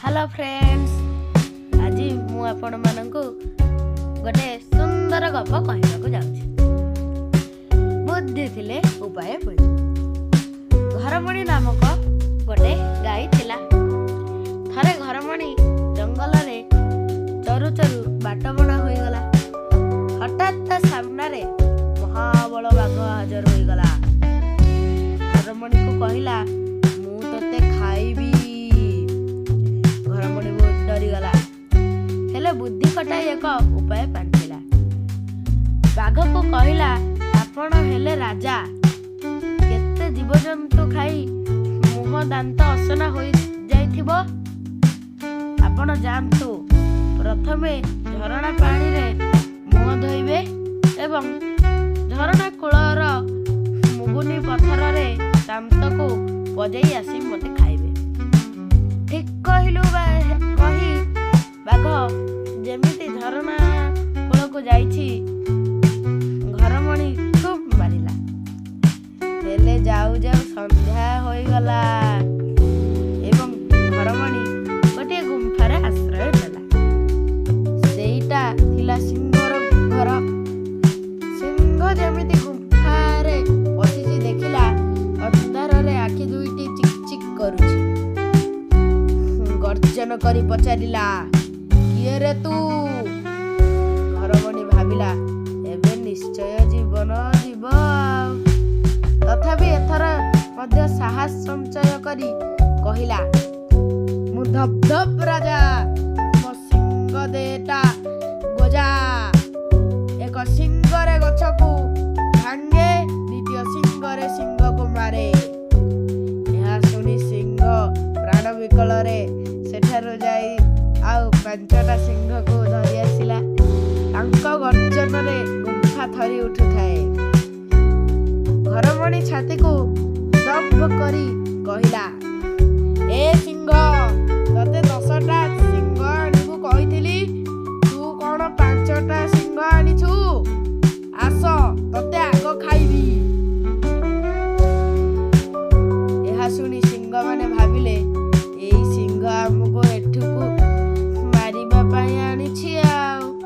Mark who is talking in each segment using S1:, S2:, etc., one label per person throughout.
S1: Hello friends, ଆଜି ମୁଁ ଆପଣମାନଙ୍କୁ ଗୋଟେ ସୁନ୍ଦର ଗପ କହିବାକୁ ଯାଉଛି। ବୁଦ୍ଧି ଥିଲେ ଉପାୟ ମିଳେ। ଘରମଣି ନାମକ ଗୋଟେ ଗାଈ ଥିଲା। ଥରେ ଘରମଣି ଜଙ୍ଗଲରେ ଚରୁ ଚରୁ ବାଟବଣା ହୋଇଗଲା। ହଠାତ୍ ତା ସାମ୍ନାରେ ମହାବଳ ବାଘ ହାଜର ହୋଇଗଲା। ଘରମଣିକୁ କହିଲା, "ମୁଁ ତୋତେ ଖାଇବି।" ଘରମଣି ବହୁତ ଡରିଗଲା, ହେଲେ ବୁଦ୍ଧି ଖଟାଇ ଏକ ଉପାୟ ପାଞ୍ଚିଲା। ବାଘକୁ କହିଲା, "ଆପଣ ହେଲେ ରାଜା। କେତେ ଜୀବଜନ୍ତୁ ଖାଇ ମୁହଁ ଦାନ୍ତ ଅସନା ହୋଇଯାଇଥିବ। ଆପଣ ଯାଆନ୍ତୁ, ପ୍ରଥମେ ଝରଣା ପାଣିରେ ମୁହଁ ଧୋଇବେ ଏବଂ ଝରଣା କୂଳର ମୁଗୁନି ପଥରରେ ଦାନ୍ତକୁ ବଜେଇ ଆସି ମୋତେ ଖାଇବେ।" "ଠିକ୍ କହିଲୁ" କହି ବାଘ ଯେମିତି ଝରଣା କୂଳକୁ ଯାଇଛି, ଘରମଣି ଖୁବ୍ ମାରିଲା। ହେଲେ ଯାଉ ଯାଉ ସନ୍ଧ୍ୟା ହୋଇଗଲା ଏବଂ ଘରମଣି ଗୋଟିଏ ଗୁମ୍ଫାରେ ଆଶ୍ରୟ ନେଲା। ସେଇଟା ଥିଲା ସିଂହର ଘର। ସିଂହ ଯେମିତି ଗୁମ୍ଫାରେ ପଶିଛି, ଦେଖିଲା ଅନ୍ଧାରରେ ଆଖି ଦୁଇଟି ଚିକ୍ ଚିକ୍ କରୁଛି। ଗର୍ଜନ କରି ପଚାରିଲା, "କିଏ ରେ ତୁ?" ଘରମଣି ଭାବିଲା, ଏବେ ନିଶ୍ଚୟ ଜୀବନ ଯିବ ଆଉ। ତଥାପି ଏଥର ମଧ୍ୟ ସାହସ ସଞ୍ଚୟ କରି କହିଲା, "ମୁଁ ଧପ୍ ଧପ୍ ରାଜା। ମୋ ଶିଙ୍ଗ ଦେଟା ଗଜା। ଏକ ଶିଙ୍ଗରେ ଗଛକୁ ଭାଙ୍ଗେ, ଦ୍ୱିତୀୟ ଶିଙ୍ଗରେ ସିଂହକୁ ମାରେ।" ଏହା ଶୁଣି ସିଂହ ପ୍ରାଣ ବିକଳରେ ସେଠାରୁ ଯାଇ ଆଉ ପାଞ୍ଚଟା ସିଂହକୁ ଧରି ଆସିଲା। ତାଙ୍କ ଗର୍ଜନରେ ଗୁମ୍ଫା ଥରି ଉଠୁଥାଏ। ଘରମଣି ଛାତିକୁ ଦମ୍ଭ କରି କହିଲା, "ଏ ସିଂହ, ତତେ 10ଟା ଶିଙ୍ଗ ଆଣିବୁ କହିଥିଲି, ତୁ କ'ଣ ପାଞ୍ଚଟା ଶିଙ୍ଗ ଆଣିଛୁ? ଆସ, ତତେ ଆଗ ଖାଇବି।" ଏହା ଶୁଣି ସିଂହମାନେ ଭାବିଲେ, ଏଇ ସିଂହ ଆମକୁ ଏଠିକୁ ମାରିବା ପାଇଁ ଆଣିଛି ଆଉ।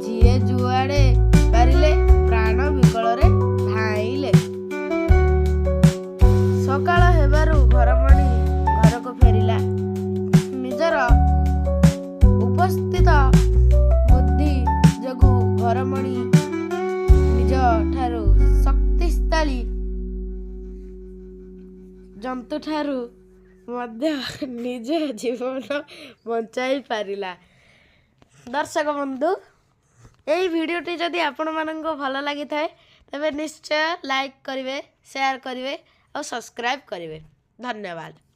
S1: ଯିଏ ଯୁଆଡ଼େ ପାରିଲେ ପ୍ରାଣ ବିକଳରେ ଧାଇଁଲେ। ସକାଳ ହେବାରୁ ଘରମଣି ଘରକୁ ଫେରିଲା। ନିଜର ଉପସ୍ଥିତ ବୁଦ୍ଧି ଯୋଗୁଁ ଘରମଣି ନିଜ ଠାରୁ ଶକ୍ତିଶାଳୀ ଜନ୍ତୁଠାରୁ ମଧ୍ୟ ନିଜ ଜୀବନ ବଞ୍ଚାଇ ପାରିଲା। ଦର୍ଶକ ବନ୍ଧୁ, ଏହି ଭିଡ଼ିଓଟି ଯଦି ଆପଣମାନଙ୍କୁ ଭଲ ଲାଗିଥାଏ, ତେବେ ନିଶ୍ଚୟ ଲାଇକ୍ କରିବେ, ସେୟାର କରିବେ ଆଉ ସବସ୍କ୍ରାଇବ୍ କରିବେ। ଧନ୍ୟବାଦ।